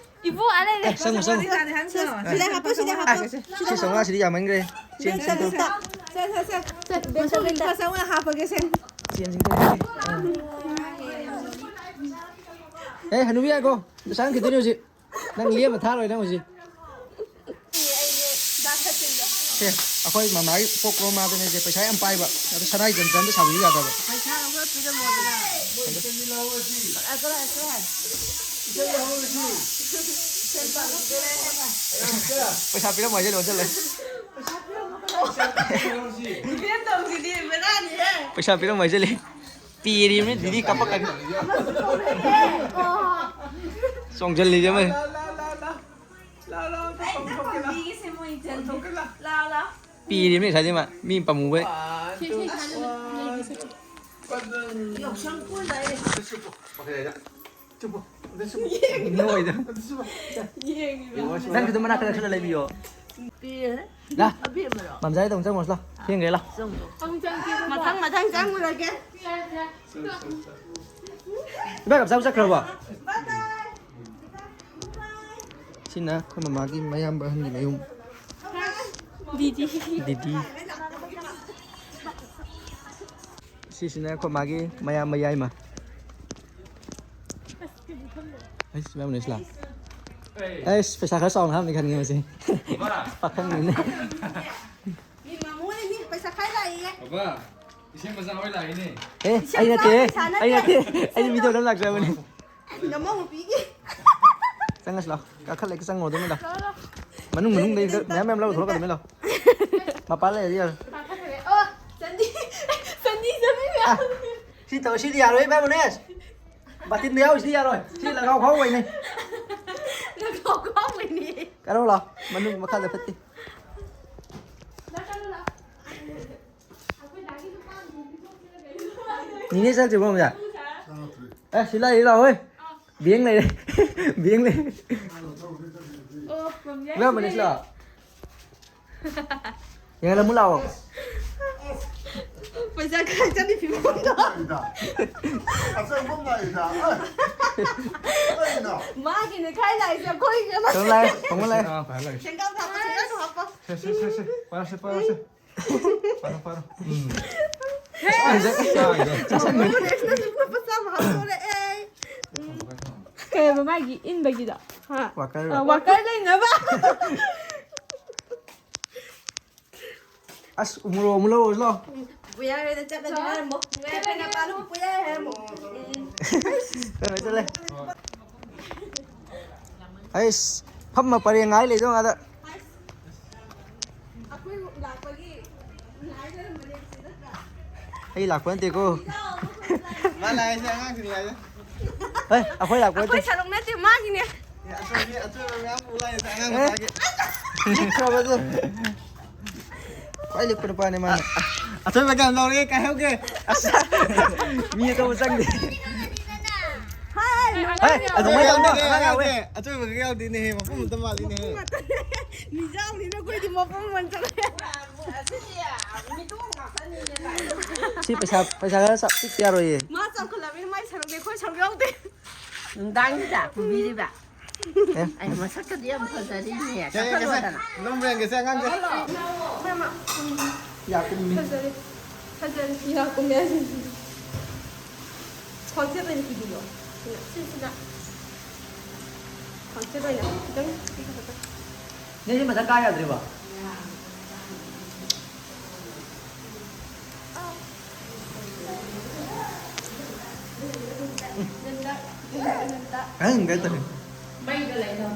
ꯏꯕꯨ, ꯑꯥ ꯂꯩꯔꯦ꯫ ꯑꯦ, ꯆꯪꯉꯣ, ꯆꯪꯉꯣ꯫ ꯁꯤꯗ ꯍꯥꯞꯄꯣ, ꯁꯤꯗ ꯍꯥꯞꯄꯣ꯫ ꯑꯦ, ꯁꯤ ꯆꯥꯝꯃꯉꯥ ꯁꯤꯗꯤ ꯌꯥꯝꯃꯟꯈ꯭ꯔꯦ꯫ ꯆꯦꯟ ꯁꯤ ꯇꯧ꯫ ꯁꯦ, ꯁꯦ, ꯁꯦ꯫ ꯕꯦꯡ ꯆꯠꯂꯨ꯫ ꯂꯨꯄꯥ ꯆꯥꯝꯃꯉꯥ ꯍꯥꯞꯄꯒꯦ ꯁꯦ꯫ ꯆꯦꯟ ꯁꯤ ꯇꯧ꯫ ꯑꯦ, ꯍꯅꯨꯕꯤ ꯉꯥꯏꯈꯣ꯫ ꯄꯩꯁꯥ ꯍꯟꯈꯤꯗꯣꯏꯅꯦ ꯍꯧꯖꯤꯛ꯫ ꯅꯪ ꯂꯦꯝꯅ ꯊꯥꯔꯣꯏ ꯅꯪ ꯍꯧꯖꯤꯛ꯫ ꯁꯦ, ꯑꯩꯈꯣꯏ ꯃꯃꯥꯒꯤ ꯄꯣꯛꯄ ꯃꯃꯥꯗꯨꯅꯦ ꯁꯦ, ꯄꯩꯁꯥ ꯌꯥꯝ ꯄꯥꯏꯕ꯫ ꯑꯗꯨ ꯁꯅꯥꯒꯤ ꯀꯟꯇ꯭ꯔꯟꯗ ꯁꯥꯕꯤꯌꯨ ꯌꯥꯗꯕ꯫ ꯄꯩꯁꯥ ꯑꯃ ꯄꯤꯔꯝꯃꯣꯗꯅ꯫ ꯄꯩꯁꯥ ꯄꯤꯔꯝꯃꯣ ꯍꯥꯏꯖꯜꯂꯦ, ꯑꯣꯟꯁꯤꯜꯂꯦ꯫ ꯏꯕꯦꯝ ꯇꯧꯁꯤꯗꯤ ꯕꯦꯔꯥꯅꯤꯍꯦ꯫ ꯄꯩꯁꯥ ꯄꯤꯔꯝꯃꯣ ꯍꯥꯏꯖꯜꯂꯦ꯫ ꯄꯤꯔꯤꯕꯅꯤ ꯗꯤꯗꯤ ꯀꯞꯄꯛꯀꯅꯤ꯫ ꯆꯣꯡꯁꯤꯜꯂꯤꯁꯦ ꯃꯣꯏ꯫ ꯂꯥꯎ, ꯂꯥꯎ, ꯂꯥꯎ, ꯂꯥꯎ꯫ ꯂꯥꯎ, ꯂꯥꯎ, ꯑꯝꯇ ꯑꯩ ꯄꯥꯡꯊꯣꯛꯀꯦ, ꯂꯥꯎ꯫ ꯄꯥꯡꯕꯤꯒꯦꯁꯦ ꯃꯣꯏ ꯏꯆꯟꯁꯦ꯫ ꯄꯥꯡꯊꯣꯛꯀꯦ, ꯂꯥꯎ꯫ ꯂꯥꯎ, ꯂꯥꯎ꯫ ꯄꯤꯔꯤꯕꯅꯤ ꯉꯁꯥꯏꯗꯩ ꯃꯥ꯫ ꯃꯤ ꯄꯥꯝꯃꯨꯕꯩ꯫ One, two, one. ꯌꯥꯎꯁꯪ ꯀꯣꯏ ꯂꯥꯛꯑꯦ꯫ ꯑꯗ ꯆꯨꯞꯄꯣ, ꯃꯈꯥ ꯂꯩꯗ꯫ ꯆꯨꯞꯄꯣ, ꯑꯗ ꯆꯨꯞꯄꯣ꯫ ꯅꯣꯏꯗ꯫ ꯑꯗ ꯆꯨꯞꯄꯣ꯫ ꯌꯦꯡꯉꯤꯕ꯫ ꯅꯪꯁꯨ ꯑꯗꯨꯝ ꯃꯅꯥꯛꯇ ꯅꯛꯁꯜꯂ ꯂꯩꯕꯤꯌꯣ꯫ ꯂꯥ, ꯑꯕꯦꯝꯃꯔꯣ? ꯃꯝꯖꯥꯏꯗ ꯑꯃꯨꯛ ꯆꯪꯉꯨꯔꯁꯤ ꯂꯥ꯫ ꯊꯦꯡꯈ꯭ꯔꯦ ꯂꯥ꯫ ꯆꯪꯉꯣ꯫ ꯃꯊꯪ ꯃꯊꯪ ꯆꯪꯉꯨꯔꯒꯦ꯫ ꯏꯕꯥꯏ ꯀꯞ ꯆꯥꯕ ꯆꯠꯈ꯭ꯔꯕꯣ? ꯁꯤꯅ ꯑꯩꯈꯣꯏ ꯃꯃꯥꯒꯤ ꯃꯌꯥꯝꯕ ꯑꯍꯟꯒꯤ ꯃꯌꯨꯝ꯫ ꯗꯤꯗꯤ꯫ ꯗꯤꯗꯤ꯫ ꯁꯤꯁꯤꯅ ꯑꯩꯈꯣꯏ ꯃꯥꯒꯤ ꯃꯌꯥꯝꯕ ꯌꯥꯏꯃ꯫ ꯑꯩꯁ, ꯃꯌꯥꯝ ꯂꯩꯁꯤꯂꯥ꯫ ꯑꯩꯁ, ꯄꯩꯁꯥ ꯈꯔ ꯆꯥꯎꯅ ꯍꯥꯞꯅꯤ ꯈꯟꯒꯦ ꯃꯁꯤ꯫ ꯄꯥꯈꯪꯅꯤꯅꯦ꯫ ꯃꯤ ꯃꯃꯣꯅꯦ, ꯃꯤ ꯄꯩꯁꯥ ꯈꯥꯏ ꯂꯥꯛꯏꯌꯦ꯫ ꯕꯕꯥ, ꯏꯆꯦ ꯃꯆꯥ ꯍꯣꯏ ꯂꯥꯛꯏꯅꯦ꯫ ꯑꯦ, ꯏꯆꯦ ꯑꯩ ꯃꯆꯥ ꯅꯠꯇꯦ, ꯄꯩꯁꯥ ꯅꯠꯇꯦ꯫ ꯑꯩ ꯅꯠꯇꯦ꯫ ꯑꯩꯗꯤ ꯃꯤꯗꯣ ꯑꯗꯨꯝ ꯂꯥꯛꯆꯕꯅꯤ꯫ ꯅꯃꯧ ꯅꯨꯄꯤꯒꯤ꯫ ꯆꯪꯉꯁꯤ ꯂꯥꯎ꯫ ꯀꯥꯈꯠꯂꯒ ꯆꯪꯉꯣ ꯑꯗꯨꯝ ꯂꯥꯎ꯫ ꯃꯅꯨꯡ ꯃꯅꯨꯡꯗꯩꯗ ꯃꯌꯥꯝ ꯃꯌꯥꯝ ꯂꯧꯔ ꯊꯣꯛꯂꯛꯀꯗꯕꯅꯤ ꯂꯥꯎ꯫ ꯃꯄꯥꯟ ꯂꯩꯔꯗꯤ ꯌꯥꯔꯣꯏ꯫ ꯑꯣ, ꯆꯟꯗꯤ꯫ ꯆꯟꯗꯤ, ꯆꯟꯗꯤ ꯃꯌꯥꯝ꯫ ꯁꯤ ꯇꯧ, ꯁꯤꯗꯤ ꯌꯥꯔꯣꯏ ꯏꯕꯦꯝꯃꯅꯦ꯫ ꯕꯥꯇꯤꯟꯗ ꯌꯥꯎꯔꯤꯁꯤꯗꯤ ꯌꯥꯔꯣꯏ꯫ ꯁꯤ ꯂꯒꯥꯎ ꯈꯥꯎꯕꯩꯅꯦ꯫ ꯂꯒꯥꯎ ꯈꯥꯎꯕꯩꯅꯦ꯫ ꯀꯔꯣ ꯂꯥꯎ꯫ ꯃꯅꯨꯡ ꯃꯈꯥꯗ ꯐꯠꯇꯦ꯫ ꯅꯤꯅꯦ ꯆꯠꯇ꯭ꯔꯤꯕꯣ ꯍꯧꯖꯤꯛ? ꯑꯦ, ꯁꯤ ꯂꯥꯛꯏ ꯂꯥꯛꯑꯣ ꯍꯣꯏ꯫ ꯕꯦꯡ ꯂꯩꯔꯦ꯫ ꯕꯦꯡ ꯂꯩꯔꯦ꯫ ꯑꯣ, ꯏꯃꯥ ꯃꯅꯤꯁ ꯂꯥꯛꯑꯣ꯫ ꯌꯦꯡꯍꯜꯂꯝꯃꯨ ꯂꯥꯛꯑꯣ꯫ ꯄꯩꯁꯥ ꯈꯔ ꯆꯠꯂꯤ ꯐꯤꯕꯝꯗꯣ꯫ ꯑꯆꯧꯕ ꯑꯃ ꯂꯥꯛꯏꯗ꯫ ꯀꯩꯅꯣ? ꯃꯥꯒꯤꯅꯦ ꯈꯥꯏ ꯂꯥꯛꯏꯁꯦ ꯑꯩꯈꯣꯏꯒꯤ ꯑꯃ꯫ ꯁꯣꯝ ꯂꯥꯛꯑꯦ, ꯁꯣꯝ ꯂꯥꯛꯑꯦ꯫ ꯁꯦꯡꯒꯥ ꯊꯥꯕ ꯁꯦꯡꯒꯥꯁꯨ ꯍꯥꯞꯄ꯫ ꯁꯦ, ꯁꯦ, ꯁꯦ, ꯁꯦ꯫ ꯄꯥꯔꯁꯦ, ꯄꯥꯔꯁꯦ꯫ ꯄꯥꯔꯣ, ꯄꯥꯔꯣ꯫ ꯎꯝ꯫ ꯍꯦ! ꯆꯥꯏꯗꯣ, ꯆꯥꯏꯗꯣ꯫ ꯃꯣꯃꯣ ꯅꯦꯛꯁꯅꯁꯨ ꯂꯨꯄꯥ ꯆꯥꯝꯃ ꯍꯥꯞꯇꯣꯔꯦ꯫ ꯑꯩ꯫ ꯎꯝ꯫ ꯀꯩ ꯍꯥꯏꯕ ꯃꯥꯒꯤ ꯏꯟꯕꯒꯤꯗꯣ? ꯍꯥ? ꯋꯥꯀꯔ꯫ ꯑ, ꯋꯥꯀꯔ ꯂꯩꯅꯕ꯫ ꯑꯁ, ꯎꯃꯣꯔꯣꯛ ꯑꯃꯨꯛ ꯂꯧꯔꯨꯁꯤ ꯂꯥꯎ꯫ ꯄꯨꯄꯨ ꯌꯥꯔꯣꯏꯗ ꯆꯠꯂꯗꯤ ꯍꯥꯏꯔꯝꯃꯣ꯫ ꯅꯨꯡꯉꯥꯏ ꯌꯥꯏꯐꯅ ꯄꯥꯜꯂꯨ ꯄꯨꯄꯨ ꯌꯥꯔꯣꯏ ꯍꯥꯏꯔꯝꯃꯣ꯫ ꯎꯝ꯫ ꯆꯠꯂꯦ, ꯆꯠꯂꯦ꯫ ꯑꯩꯁ, ꯐꯝꯃ ꯄꯔꯦꯡ ꯉꯥꯏ ꯂꯩꯗꯧ ꯉꯥꯛꯇ꯫ ꯑꯩꯈꯣꯏ ꯂꯥꯛꯄꯒꯤ ꯉꯥꯏ ꯂꯩꯔꯝꯕꯅꯦ ꯁꯤ ꯅꯠꯇ꯭ꯔꯥ? ꯑꯩ ꯂꯥꯛꯄ ꯅꯠꯇꯦꯀꯣ꯫ ꯃꯥ ꯂꯥꯛꯏꯁꯦ ꯑꯉꯥꯡꯁꯤꯡ ꯂꯥꯛꯏꯁꯦ꯫ ꯍꯦ, ꯑꯩꯈꯣꯏ ꯂꯥꯛꯄ ꯅꯠꯇꯦ꯫ ꯑꯩꯈꯣꯏ ꯁꯔꯨꯛ ꯅꯠꯇꯦ, ꯃꯥꯒꯤꯅꯦ꯫ ꯑꯦ, ꯑꯆꯣꯏꯕꯤ, ꯑꯆꯣꯏꯕ ꯃꯌꯥꯝ ꯄꯨ ꯂꯥꯛꯏꯁꯦ ꯑꯉꯥꯡ ꯑꯦ? ꯃꯆꯥꯒꯤ꯫ ꯂꯤꯛꯈ꯭ꯔꯕꯗꯨ꯫ ꯈ꯭ꯋꯥꯏ ꯂꯤꯛꯄ ꯅꯨꯄꯥꯅꯦ ꯃꯥꯅ꯫ ꯑꯆꯣꯏꯕ ꯀꯌꯥꯝ ꯂꯧꯔꯒꯦ? ꯀꯥꯏꯍꯧꯒꯦ? ꯑꯁ, ꯃꯤ ꯑꯇꯣꯞꯄ ꯆꯪꯗꯦ꯫ ꯍꯥꯏ, ꯍꯦ, ꯑꯗꯨꯃꯥꯏꯅ ꯇꯧꯅꯣ, ꯑꯉꯥꯡ ꯌꯥꯎꯋꯦ꯫ ꯑꯉꯥꯡꯁꯦ ꯑꯆꯣꯏꯕ ꯈꯛ ꯌꯥꯎꯗꯦꯅꯦꯍꯦ, ꯃꯄꯨꯝ ꯑꯝꯇ ꯃꯥꯜꯂꯤꯅꯦꯍꯦ꯫ ꯃꯤꯖꯥꯎꯅꯤꯅ ꯑꯩꯈꯣꯏꯗꯤ ꯃꯄꯨꯡ ꯃꯟ ꯆꯠꯂꯦ꯫ ꯁꯤ ꯄꯩꯁꯥ, ꯄꯩꯁꯥ ꯈꯔ ꯆꯞ ꯄꯤꯛꯇ ꯌꯥꯔꯣꯏꯌꯦ꯫ ꯃꯥ ꯆꯥꯎꯈꯠꯂꯕꯅꯤꯅ ꯃꯥꯏ ꯁꯔꯨꯛꯅꯦ, ꯑꯩꯈꯣꯏ ꯁꯔꯨꯛ ꯌꯥꯎꯗꯦ꯫ ꯅꯨꯡꯗꯥꯡꯁꯤꯗ ꯄꯨꯕꯤꯔꯤꯕ꯫ ꯑꯦ꯫ ꯑꯩ ꯃꯁꯛꯀꯗꯤ ꯌꯥꯝ ꯐꯖꯔꯤꯅꯦ꯫ ꯁꯦ, ꯁꯦ, ꯁꯦ꯫ ꯀꯥꯈꯠꯂꯣꯗꯅ꯫ ꯅꯪ ꯕ꯭ꯔꯦꯟꯒꯁꯦ ꯑꯉꯥꯡꯁꯦ꯫ ꯃꯥ, ꯃꯥ꯫ ꯌꯥ ꯀꯨꯝꯃꯤ꯫ ꯐꯖꯔꯤ꯫ ꯐꯖꯔꯤ꯫ ꯌꯥ ꯀꯨꯝꯃꯦ ꯍꯥꯏꯁꯤꯅꯤ꯫ ꯈ꯭ꯋꯥꯡꯁꯦꯠ ꯑꯣꯏꯅ ꯄꯤꯕꯤꯌꯣ꯫ ꯁꯤꯅ, ꯁꯤꯁꯤꯅ꯫ ꯈ꯭ꯋꯥꯡꯁꯦꯠ ꯑꯣꯏꯅ ꯈꯤꯇꯪ ꯄꯤꯈꯠꯂꯒ꯫ ꯅꯦꯅꯦ ꯃꯊꯛ ꯀꯥ ꯌꯥꯗ꯭ꯔꯤꯕꯣ? ꯅꯪ ꯀꯩ ꯇꯧꯔꯤ? ꯃꯩꯗ ꯂꯩꯅꯣ꯫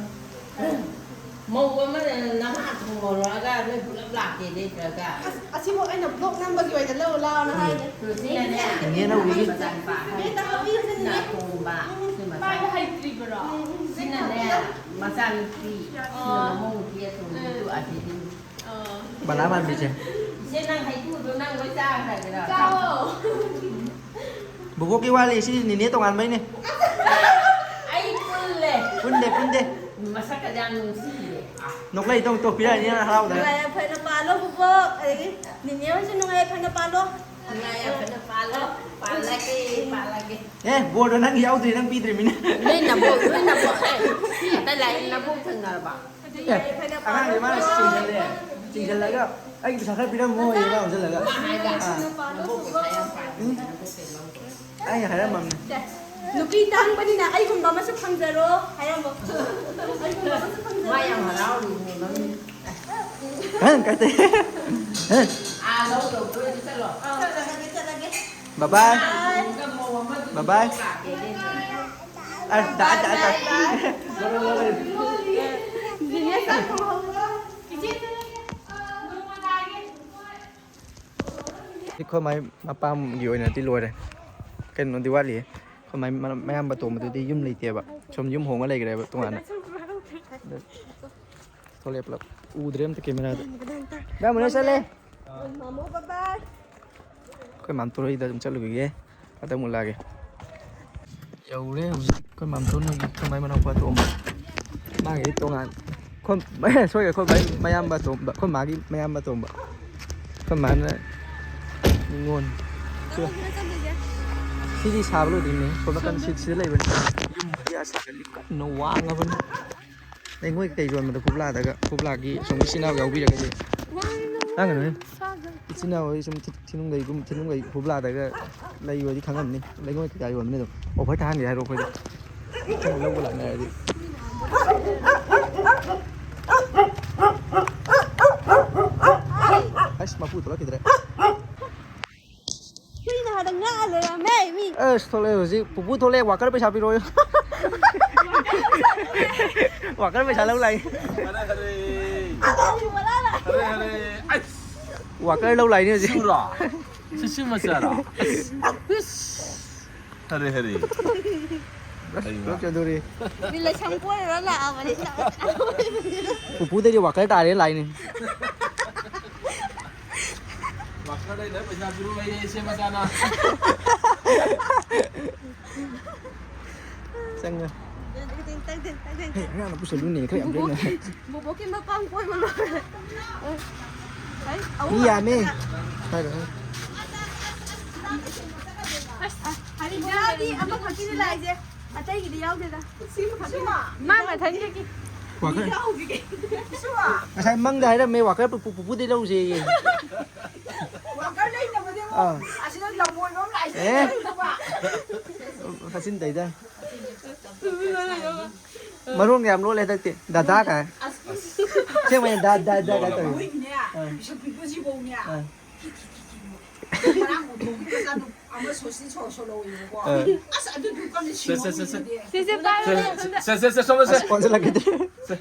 ꯃꯧ ꯑꯃꯅ ꯅꯍꯥ ꯊꯣꯡꯉꯧꯔꯛꯑꯒ ꯅꯣꯏ ꯄꯨꯂꯞ ꯂꯥꯛꯀꯦ ꯂꯩꯇ꯭ꯔꯒ꯫ ꯑꯁ, ꯑꯁꯤꯕꯨ ꯑꯩꯅ vlog ꯅꯝꯕꯒꯤ ꯑꯣꯏꯅ ꯂꯧꯔꯨ ꯂꯥꯎꯅ ꯍꯥꯏꯅꯦ꯫ ꯁꯤꯅꯅꯦ, ꯅꯦꯅꯦ ꯅꯧꯕꯤꯒꯤ ꯃꯆꯥꯅꯨꯄꯥ ꯑꯍꯟ꯫ ꯅꯦ ꯇꯥꯍꯧꯕꯤꯔꯁꯤꯅꯦ꯫ ꯅꯥꯇꯣꯝꯕ꯫ ꯁꯤ ꯃꯆꯥ-, ꯄꯥꯏꯕ ꯍꯩꯇ꯭ꯔꯤꯕꯔꯣ? ꯎꯝ, ꯎꯝ, ꯁꯤꯅꯅꯦ, ꯃꯆꯥꯅꯨꯄꯤ꯫ ꯑꯣ꯫ ꯁꯤꯅ ꯃꯃꯧ ꯅꯨꯄꯤ ꯑꯇꯣꯝꯕꯤꯗꯨ ꯎꯝ꯫ ꯑꯁꯤꯗꯤ꯫ ꯑꯣ꯫ ꯕꯂꯥ ꯃꯥꯟꯕꯤꯁꯦ꯫ ꯏꯆꯦ, ꯅꯪ ꯍꯩꯀ꯭ꯔꯨꯗꯣ ꯅꯪ ꯂꯣꯏ ꯆꯥꯈ꯭ꯔꯒꯦꯔꯣ? ꯆꯥꯎ꯫ ꯕꯨꯕꯣꯛꯀꯤ ꯋꯥꯠꯂꯤ, ꯁꯤ ꯅꯦꯅꯦ ꯇꯣꯉꯥꯟꯕꯩꯅꯦ꯫ ꯑꯩ ꯄꯨꯜꯂꯦ꯫ ꯄꯨꯟꯗꯦ, ꯄꯨꯟꯗꯦ꯫ ꯃꯁꯛꯀꯗꯤ ꯌꯥꯝ ꯅꯨꯡꯁꯤꯌꯦ꯫ ꯅꯣꯛꯂꯛꯏꯗꯣ ꯑꯃꯨꯛ ꯇꯣꯛꯄꯤꯔꯛꯑꯅꯤ ꯅꯪ ꯍꯔꯥꯎꯗꯅ꯫ ꯅꯨꯡꯉꯥꯏ ꯌꯥꯏꯐꯅ ꯄꯥꯜꯂꯣ ꯕꯨꯕꯣꯛ, ꯑꯗꯒꯤ ꯅꯦꯅꯦ ꯍꯣꯏꯁꯨ ꯅꯨꯡꯉꯥꯏ ꯌꯥꯏꯐꯅ ꯄꯥꯜꯂꯣ꯫ ꯅꯨꯡꯉꯥꯏ ꯌꯥꯏꯐꯅ ꯄꯥꯜꯂꯣ꯫ ꯄꯥꯜꯂꯒꯦ, ꯄꯥꯜꯂꯒꯦ꯫ ꯑꯦ, ꯕꯣꯔꯗꯣ ꯅꯪꯒꯤ ꯌꯥꯎꯗ꯭ꯔꯤ, ꯅꯪ ꯄꯤꯗ꯭ꯔꯤꯃꯤꯅ꯫ ꯅꯣꯏ ꯅꯕꯣꯛ, ꯅꯣꯏ ꯅꯕꯣꯛ, ꯑꯦ, ꯁꯤ ꯑꯇ ꯂꯥꯛꯏ ꯅꯕꯣꯛ ꯊꯦꯡꯅꯔꯕ? ꯑꯦ, ꯑꯉꯥꯡꯁꯦ ꯃꯥꯅ ꯆꯤꯡꯁꯤꯜꯂꯦ꯫ ꯆꯤꯡꯁꯤꯜꯂꯒ, "ꯑꯩꯒꯤ ꯄꯩꯁꯥ ꯈꯔ ꯄꯤꯔꯝꯃꯣ," ꯑꯌꯦ ꯃꯥ ꯑꯣꯟꯁꯤꯜꯂꯒ꯫ ꯃꯥ ꯍꯥꯏꯗ, ꯑꯥ꯫ ꯅꯕꯣꯛ ꯄꯩꯁꯥ ꯌꯥꯝ ꯄꯥꯏ꯫ ꯎꯝ꯫ ꯑꯩꯅ ꯍꯥꯏꯔꯝꯃꯕꯅꯤ꯫ ꯁꯦ, ꯅꯨꯄꯤ ꯇꯥꯡꯕꯅꯤꯅ ꯑꯩꯒꯨꯝꯕ ꯑꯃꯁꯨ ꯐꯪꯖꯔꯣ ꯍꯥꯏꯔꯝꯃꯣ꯫ ꯑꯩꯒꯨꯝꯕ ꯑꯃꯁꯨ ꯐꯪꯖꯔꯣ꯫ ꯃꯥ ꯌꯥꯝ ꯍꯔꯥꯎꯔꯤꯅꯦ, ꯃꯃꯤꯡ꯫ ꯍꯪ, ꯀꯥꯏ ꯇꯩ? ꯍꯪ꯫ ꯑꯥ, ꯂꯧ ꯇꯧꯗꯣꯏꯅꯤ, ꯆꯠꯂꯣ꯫ ꯑꯥ, ꯆꯠꯂꯒꯦ, ꯆꯠꯂꯒꯦ꯫ Bye bye꯫ Bye꯫ ꯕꯥꯏ ꯕꯥꯏ꯫ ꯑꯁ, ꯗꯥ, ꯗꯥ, ꯗꯥ꯫ ꯖꯤꯅꯦꯁ ꯆꯥꯛ ꯊꯣꯡꯍꯧꯔꯣ꯫ ꯏꯆꯦ, ꯅꯣꯡꯃ ꯂꯥꯛꯑꯒꯦ꯫ ꯑꯩꯈꯣꯏ ꯃꯥꯏ ꯃꯄꯥꯝꯒꯤ ꯑꯣꯏꯅꯗꯤ ꯂꯣꯏꯔꯦ꯫ ꯀꯩꯅꯣꯗꯤ ꯋꯥꯠꯂꯤꯌꯦ꯫ ꯑꯩꯈꯣꯏ ꯃꯥꯏ ꯃ-, ꯃꯌꯥꯝꯕ ꯇꯣꯝꯕꯗꯨꯗꯤ ꯌꯨꯝ ꯂꯩꯇꯦꯕ꯫ ꯁꯨꯝ ꯌꯨꯝ ꯍꯣꯡꯉ ꯂꯩꯈ꯭ꯔꯦꯕ ꯇꯣꯉꯥꯟꯅ꯫ ꯑꯗ ꯊꯣꯛꯂꯛꯑꯦ ꯄꯨꯂꯞ꯫ ꯎꯗ꯭ꯔꯦ ꯑꯝꯇ ꯀꯦꯃꯦꯔꯥꯗ꯫ ꯕꯥꯏ, ꯃꯨꯟꯅ ꯆꯠꯂꯦ꯫ ꯃꯥꯃꯣ, bye bye꯫ ꯑꯩꯈꯣꯏ ꯃꯥꯝꯇꯣꯟ ꯍꯣꯏꯗ ꯑꯗꯨꯝ ꯆꯠꯂꯨꯈꯤꯒꯦ꯫ ꯉꯥꯛꯇꯪ ꯃꯨꯠꯂꯛꯑꯒꯦ꯫ ꯌꯧꯔꯦ ꯍꯧꯖꯤꯛ ꯑꯩꯈꯣꯏ ꯃꯥꯝꯇꯣꯟ ꯍꯣꯏꯒꯤ, ꯑꯩꯈꯣꯏ ꯃꯥꯏ ꯃꯅꯥꯎꯄꯥ ꯇꯣꯝꯕ꯫ ꯃꯥꯒꯤꯗꯤ ꯇꯣꯉꯥꯟ꯫ ꯑꯩꯈꯣꯏ ꯁꯣꯏꯒ ꯑꯩꯈꯣꯏ ꯕꯥꯏ ꯃꯌꯥꯝꯕ ꯑꯇꯣꯝꯕ, ꯑꯩꯈꯣꯏ ꯃꯥꯒꯤ ꯃꯌꯥꯝꯕ ꯑꯇꯣꯝꯕ, ꯑꯩꯈꯣꯏ ꯃꯥꯅ ꯅꯤꯉꯣꯜ꯫ ꯁꯤꯗꯤ ꯁꯥꯕ ꯂꯣꯏꯗ꯭ꯔꯤꯅꯦ꯫ ꯁꯣꯝ ꯅꯥꯀꯟ ꯁꯤꯠꯁꯤꯗ ꯂꯩꯕꯅꯤ꯫ ꯌꯨꯝꯕꯨꯗꯤ ꯑꯁ ꯀꯟꯅ ꯋꯥꯡꯉꯕꯅꯤ꯫ ꯂꯩꯉꯣꯏ ꯀꯩ ꯌꯣꯟꯕꯗ ꯐꯨꯕ꯭ꯂꯥꯗꯒ, ꯐꯨꯕ꯭ꯂꯥꯒꯤ ꯑꯁꯣꯝꯒꯤ ꯏꯆꯤꯟ ꯏꯅꯥꯎ ꯌꯥꯎꯕꯤꯔꯒꯗꯤ꯫ ꯂꯥꯡꯒꯅꯨꯍꯦ꯫ ꯏꯆꯤꯟ ꯏꯅꯥꯎ ꯍꯣꯏ ꯁꯨꯝ ꯊꯤ-, ꯊꯤꯅꯨꯡꯒꯩꯒꯨꯝ-, ꯊꯤꯅꯨꯡꯒꯩ ꯐꯨꯕ꯭ꯂꯥꯗꯒ ꯂꯩꯕꯗꯤ ꯈꯪꯉꯝꯅꯤ꯫ ꯂꯩꯉꯣꯏ ꯀꯩꯀꯥ ꯌꯣꯟꯕꯅꯤ ꯑꯗꯨꯝ꯫ ꯑꯣꯐꯔ ꯊꯥꯍꯟꯒꯦ ꯍꯥꯏꯔꯣ ꯑꯩꯈꯣꯏꯗ? ꯂꯧꯕ ꯂꯥꯛꯅꯔꯗꯤ꯫ ꯑꯁ, ꯃꯄꯨ ꯊꯣꯛꯂꯛꯈꯤꯗ꯭ꯔꯦ꯫ ꯍꯨꯏꯅ ꯍꯥꯟꯅ ꯉꯥꯛꯑ ꯂꯩꯔꯝꯃꯦ ꯃꯤ꯫ ꯑꯁ, ꯊꯣꯛꯂꯛꯑꯦ ꯍꯧꯖꯤꯛ꯫ ꯄꯨꯄꯨ ꯊꯣꯛꯂꯛꯑꯦ, ꯋꯥꯀꯔ ꯄꯩꯁꯥ ꯄꯤꯔꯛꯑꯣ꯫ ꯋꯥꯀꯔ ꯄꯩꯁꯥ ꯂꯧ ꯂꯥꯛꯏ꯫ ꯍꯔꯦ ꯍꯔꯦ꯫ ꯍꯔꯦ ꯍꯔꯦ꯫ ꯑꯩꯁ꯫ ꯋꯥꯀꯔ ꯂꯧ ꯂꯥꯛꯏꯅꯦ ꯍꯧꯖꯤꯛ꯫ ꯁꯤꯔꯣ? ꯁꯤ, ꯁꯤ ꯃꯆꯥꯔꯣ? ꯑꯁ꯫ ꯍꯔꯦ ꯍꯔꯦ꯫ ꯑꯁ, ꯄꯨꯂꯞ ꯆꯦꯟꯊꯣꯔꯛꯑꯦ꯫ ꯃꯤ ꯂꯥꯏꯁꯪ ꯀꯣꯏꯔꯨꯔ ꯂꯥꯛꯑꯕꯅꯤꯅ꯫ ꯄꯨꯄꯨꯗꯩꯗꯤ ꯋꯥꯀꯔ ꯇꯥꯔꯦ ꯂꯥꯛꯏꯅꯦ꯫ ꯋꯥꯀꯔ ꯂꯩꯅꯕ ꯄꯩꯁꯥ ꯄꯤꯔꯛꯑꯣꯌꯦ ꯏꯆꯦ ꯃꯆꯥꯅ꯫ ꯆꯪꯉ꯫ ꯇꯪ, ꯇꯪ, ꯇꯪ, ꯇꯪ, ꯇꯪ꯫ ꯍꯦ, ꯑꯉꯥꯡꯅ ꯄꯨꯁꯜꯂꯨꯅꯦ, ꯈꯔ ꯌꯥꯝ ꯂꯦꯝꯅ꯫ ꯕꯣꯕꯣꯛꯀꯤ ꯃꯄꯥꯝ ꯀꯣꯏꯕ ꯂꯣꯏꯔꯦ꯫ ꯍꯩ, ꯃꯤ ꯌꯥꯝꯃꯦ꯫ ꯍꯥꯏꯔꯣ, ꯍꯥꯏꯔꯣ꯫ ꯑꯁ, ꯍꯔꯤꯕꯣꯂꯥꯗꯤ ꯑꯃꯈꯛꯀꯤꯅꯤ ꯂꯥꯛꯏꯁꯦ, ꯑꯇꯩꯒꯤꯗꯤ ꯌꯥꯎꯗꯦꯗ꯫ ꯃꯥ ꯃꯊꯟꯗꯒꯤ꯫ ꯋꯥꯀꯔ꯫ ꯉꯁꯥꯏ ꯃꯪꯗ ꯍꯥꯏꯔꯝꯃꯦ, ꯋꯥꯀꯔ ꯄꯨ-, ꯄꯨ-, ꯄꯨꯄꯨꯗꯩ ꯂꯧꯔꯨꯁꯦꯌꯦ꯫ ꯋꯥꯀꯔ ꯂꯩꯅꯕꯅꯦ꯫ ꯑꯥ꯫ ꯑꯁꯤꯗ ꯂꯝꯕꯣꯏꯕ ꯑꯃ ꯂꯥꯛꯏꯁꯦ꯫ ꯑꯦ꯫ ꯂꯩꯅꯕ꯫ ꯃꯆꯤꯟ ꯇꯩꯗ꯫ ꯃꯔꯣꯟꯒ ꯌꯥꯝ ꯂꯣꯜꯂꯦ ꯍꯟꯗꯛꯇꯤ꯫ ꯗꯥꯗꯥ ꯀꯥꯏ꯫ ꯑꯁ꯫ ꯑꯁꯦꯡꯕꯩꯅꯦ ꯗꯥ, ꯗꯥ, ꯗꯥ ꯀꯥꯏ ꯇꯧꯔꯤꯅꯦ꯫ ꯃꯣꯏꯒꯤꯅꯦ, ꯑꯥ꯫ ꯄꯤꯁꯛ ꯄꯤꯛꯄꯁꯤꯐꯧꯅꯦ꯫ ꯑꯥ꯫ ꯉꯔꯥꯡ ꯎꯊꯣꯛꯈꯤꯕ ꯃꯆꯥꯗꯣ ꯑꯃ ꯁꯣꯁꯤ ꯁꯣ-, ꯁꯣ ꯂꯧꯋꯦꯕꯀꯣ꯫ ꯑꯥ꯫ ꯑꯁ, ꯑꯗꯨ ꯗꯨꯀꯥꯟꯗ ꯁꯦ, ꯁꯦ, ꯁꯦ, ꯁꯦ꯫ ꯁꯤꯡꯉꯧ ꯁꯤꯗꯤ꯫ ꯁꯦ, ꯁꯦ, ꯁꯦ, ꯁꯣꯝꯗ ꯁꯦ꯫ ꯑꯁ, ꯀꯣꯟꯁꯤꯜꯂꯛꯈꯤꯗ꯭ꯔꯦ꯫ ꯁꯦ꯫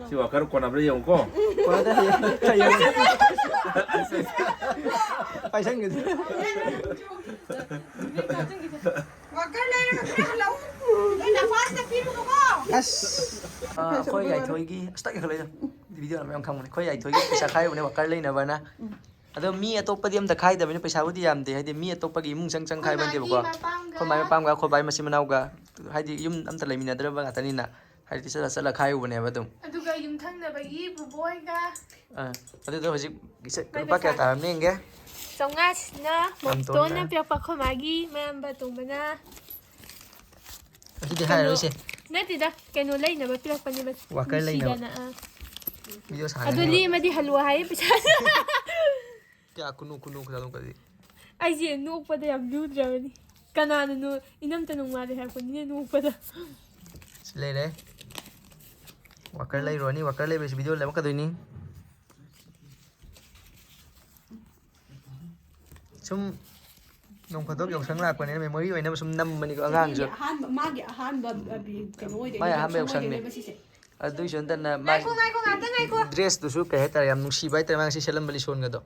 ꯁꯤ ꯋꯥꯀꯔ ꯀꯣꯟꯅꯕ꯭ꯔꯥ ꯌꯦꯡꯉꯨꯀꯣ꯫ ꯀꯣꯟꯅꯗꯦ, ꯍꯌꯦꯡ, ꯍꯌꯦꯡ꯫ ꯄꯥꯏꯁꯟꯈꯤꯗ꯭ꯔꯦ꯫ ꯋꯥꯀꯔ ꯂꯩꯔꯒ ꯈꯔ ꯍꯜꯂꯛꯎ꯫ ꯅꯣꯏ ꯅꯄꯥꯁꯤꯗ ꯄꯤꯔꯨꯅꯨꯀꯣ꯫ ꯑꯁ꯫ ꯑ, ꯑꯩꯈꯣꯏ ꯌꯥꯏꯊꯣꯏꯒꯤ, ꯑꯁ, ꯇꯛ ꯌꯥꯏꯈꯠꯂꯛꯏꯗ꯫ ꯚꯤꯗꯤꯑꯣ ꯃꯌꯥꯝ ꯈꯪꯕꯅꯦ꯫ ꯑꯩꯈꯣꯏ ꯌꯥꯏꯊꯣꯏꯒꯤ ꯄꯩꯁꯥ ꯈꯥꯏꯔꯨꯕꯅꯦ ꯋꯥꯀꯔ ꯂꯩꯅꯕꯅ꯫ ꯑꯗꯣ ꯃꯤ ꯑꯇꯣꯞꯄꯗꯤ ꯑꯝꯇ ꯈꯥꯏꯗꯕꯅꯤ, ꯄꯩꯁꯥꯕꯨꯗꯤ ꯌꯥꯝꯗꯦ, ꯍꯥꯏꯗꯤ ꯃꯤ ꯑꯇꯣꯞꯄꯒꯤ ꯏꯃꯨꯡ ꯆꯪ ꯆꯪ ꯈꯥꯏꯕ ꯅꯠꯇꯦꯕꯀꯣ꯫ ꯑꯩꯈꯣꯏ ꯃꯥꯏ ꯃꯄꯥꯝꯒ ꯑꯩꯈꯣꯏ ꯕꯥꯏ ꯃꯆꯤꯟ ꯃꯅꯥꯎꯒ, ꯍꯥꯏꯗꯤ ꯌꯨꯝ ꯑꯝꯇ ꯂꯩꯃꯤꯟꯅꯗ꯭ꯔꯕ ꯉꯥꯛꯇꯅꯤꯅ꯫ ꯍꯥꯏꯗꯤ ꯆꯠꯂ ꯆꯠꯂ ꯈꯥꯏꯔꯨꯕꯅꯦꯕ ꯑꯗꯨꯝ꯫ ꯑꯗꯨꯒ ꯌꯨꯝꯊꯪꯅꯕꯒꯤ ꯕꯨꯕꯣꯏꯒ ꯑꯥ, ꯑꯗꯨꯗꯣ ꯍꯧꯖꯤꯛ ꯏꯁ- ꯃꯥꯏ ꯂꯨꯄꯥ ꯀꯌꯥ ꯄꯩꯁꯥ꯫ ꯇꯥꯔꯝꯅꯤ ꯌꯦꯡꯒꯦ꯫ ꯆꯥꯝꯃꯉꯥꯁꯤꯅ ꯃꯝꯇꯣꯟꯅ꯫ ꯃꯝꯇꯣꯟꯅ ꯄꯤꯔꯛꯄ ꯑꯩꯈꯣꯏ ꯃꯥꯒꯤ ꯃꯌꯥꯝꯕ ꯇꯣꯝꯕꯅ꯫ ꯑꯗꯨꯗꯤ ꯍꯥꯏꯔꯣꯏꯁꯦ꯫ ꯅꯠꯇꯦꯗ, ꯀꯩꯅꯣ ꯂꯩꯅꯕ ꯄꯤꯔꯛꯄꯅꯦꯕ꯫ ꯋꯥꯀꯔ ꯂꯩꯅꯕ꯫ ꯅꯨꯡꯁꯤꯗꯅ, ꯑꯥ꯫ ꯚꯤꯗꯤꯑꯣ ꯑꯗꯨ ꯁꯥꯡꯉꯅꯤ꯫ ꯂꯦꯝꯃꯗꯤ ꯍꯜꯂꯨ ꯍꯥꯏꯌꯦ ꯄꯩꯁꯥ꯫ ꯀꯌꯥ ꯈꯨꯅꯣꯛ ꯈꯨꯅꯣꯛ ꯈꯨꯅꯣꯛ ꯀꯗꯤ꯫ ꯑꯩꯁꯦ ꯅꯣꯛꯄꯗ ꯌꯥꯝ ꯂꯨꯗ꯭ꯔꯕꯅꯤ꯫ ꯀꯅꯥꯅꯅꯣ ꯏꯅꯝꯇ ꯅꯨꯡꯉꯥꯏꯔꯦ ꯍꯥꯏꯔꯛꯄꯅꯤꯅꯦ ꯅꯣꯛꯄꯗ꯫ ꯁꯤ ꯂꯩꯔꯦ꯫ ꯋꯥꯀꯔ ꯂꯩꯔꯨꯔꯅꯤ, ꯋꯥꯀꯔ ꯂꯩꯕꯁꯤ ꯚꯤꯗꯤꯑꯣ ꯂꯩꯔꯛꯀꯗꯣꯏꯅꯤ꯫ ꯁꯨꯝ ꯅꯣꯡ ꯐꯥꯗꯣꯛ ꯌꯥꯎꯁꯪ ꯂꯥꯛꯄꯅꯤꯅ ꯃꯦꯃꯣꯔꯤ ꯑꯣꯏꯅꯕ ꯁꯨꯝ ꯅꯝꯕꯅꯤꯀꯣ ꯑꯉꯥꯡꯁꯨ꯫ ꯑꯍꯥꯟꯕ, ꯃꯥꯒꯤ ꯑꯍꯥꯟꯕ ꯑ, ꯕꯤ- ꯀꯩꯅꯣ ꯑꯣꯏꯗꯣꯏꯅꯦ, ꯃꯥꯒꯤ ꯑꯍꯥꯟꯕ ꯌꯥꯎꯁꯪ ꯌꯥꯎꯁꯪꯅꯤ꯫ ꯑꯣꯏꯗꯣꯏꯅꯦꯕ ꯁꯤꯁꯦ꯫ ꯑꯗꯨꯏꯁꯨ ꯅꯠꯇꯅ ꯃꯥꯒꯤ ꯉꯥꯏꯈꯣ, ꯉꯥꯏꯈꯣ, ꯉꯥꯛꯇꯪ ꯉꯥꯏꯈꯣ꯫ ꯗ꯭ꯔꯦꯁꯇꯨꯁꯨ ꯀꯩ ꯍꯥꯏꯇꯥꯔꯦ, ꯌꯥꯝ ꯅꯨꯡꯁꯤꯕ ꯍꯥꯏꯇꯥꯔꯦ ꯃꯥꯒꯤ ꯁꯦꯠꯂꯝꯕ ꯂꯤꯁꯣꯟꯒꯗꯣ꯫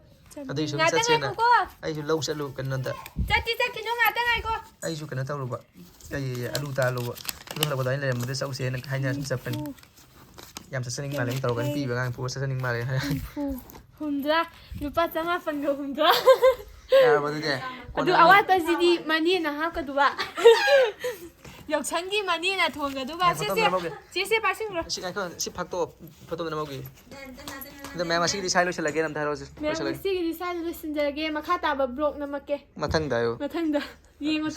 ꯑꯗꯨꯏꯁꯨ ꯑꯗꯨꯝ ꯉꯥꯛꯇꯪ ꯆꯠꯁꯦꯅ ꯉꯥꯏꯈꯣꯀꯣ꯫ ꯑꯩꯁꯨ ꯂꯧ ꯆꯠꯂꯨ ꯀꯩꯅꯣꯗ꯫ ꯆꯠꯇꯤ ꯆꯠꯈꯤꯅꯨ, ꯉꯥꯛꯇꯪ ꯉꯥꯏꯈꯣ꯫ ꯑꯩꯁꯨ ꯀꯩꯅꯣ ꯇꯧꯔꯨꯕ꯫ ꯀꯩ ꯑꯂꯨ ꯇꯥꯜꯂꯨꯕ꯫ ꯑꯗꯨ ꯍꯜꯂꯛꯄꯗ ꯑꯩꯅ ꯂꯩꯔꯝꯕꯗ ꯆꯧꯁꯦꯅ ꯍꯥꯏꯅ ꯁꯨꯝ ꯆꯠꯄꯅꯤ꯫ ꯌꯥꯝ ꯆꯠꯆꯅꯤꯡ ꯃꯥꯜꯂꯦ ꯇꯧꯔꯒ ꯑꯩꯅ ꯄꯤꯕ ꯑꯉꯥꯡ ꯄꯨꯔ ꯆꯠꯆꯅꯤꯡ ꯃꯥꯜꯂꯦ꯫ ꯍꯨꯝꯐꯨ꯫ ꯍꯨꯝꯗ꯭ꯔꯥ꯫ ꯂꯨꯄꯥ ꯆꯃꯥꯄꯟꯒ ꯍꯨꯝꯗ꯭ꯔꯥ꯫ ꯌꯥꯔꯕ ꯑꯗꯨꯗꯤ? ꯑꯗꯨ ꯀꯣꯟꯅꯅꯤ꯫ ꯑꯋꯥꯠꯄꯁꯤꯗꯤ ꯃꯅꯦꯅ ꯍꯥꯞꯀꯗꯧꯕ꯫ ꯌꯥꯎꯁꯪꯒꯤ ꯃꯅꯦꯅ ꯊꯣꯡꯒꯗꯧꯕ꯫ ꯉꯥꯏꯈꯣ, ꯁꯦ, ꯐꯣꯇꯣ ꯁꯦ꯫ ꯑꯃ ꯂꯧꯒꯦ꯫ ꯁꯦ, ꯁꯦ, ꯄꯥꯏꯁꯤꯟꯈ꯭ꯔꯣ꯫ ꯁꯤ ꯉꯥꯏꯈꯣ, ꯁꯤ ꯐꯥꯛꯇꯣꯛꯑꯣ꯫ ꯐꯣꯇꯣ ꯑꯃ ꯂꯧꯒꯦ꯫ ꯑꯗꯣ ꯃꯌꯥꯝ ꯉꯁꯤꯒꯤꯗꯤ ꯁ꯭ꯋꯥꯏ ꯂꯣꯏꯁꯤꯜꯂꯒꯦꯅ ꯑꯝꯇ ꯍꯥꯏꯔꯛꯑꯣꯁꯦ꯫ ꯃꯌꯥꯝ ꯂꯣꯏꯁꯤꯜꯂꯒꯦ꯫ ꯉꯁꯤꯒꯤꯗꯤ ꯁ꯭ꯋꯥꯏꯗ ꯂꯣꯏꯁꯤꯟꯖꯔꯒꯦ꯫ ꯃꯈꯥ ꯇꯥꯕ ꯕ꯭ꯂꯣꯛ ꯅꯝꯃꯛꯀꯦ꯫ ꯃꯊꯪꯗ ꯍꯥꯏꯌꯣ꯫ ꯃꯊꯪꯗ꯫ ꯌꯦꯡꯉꯣ꯫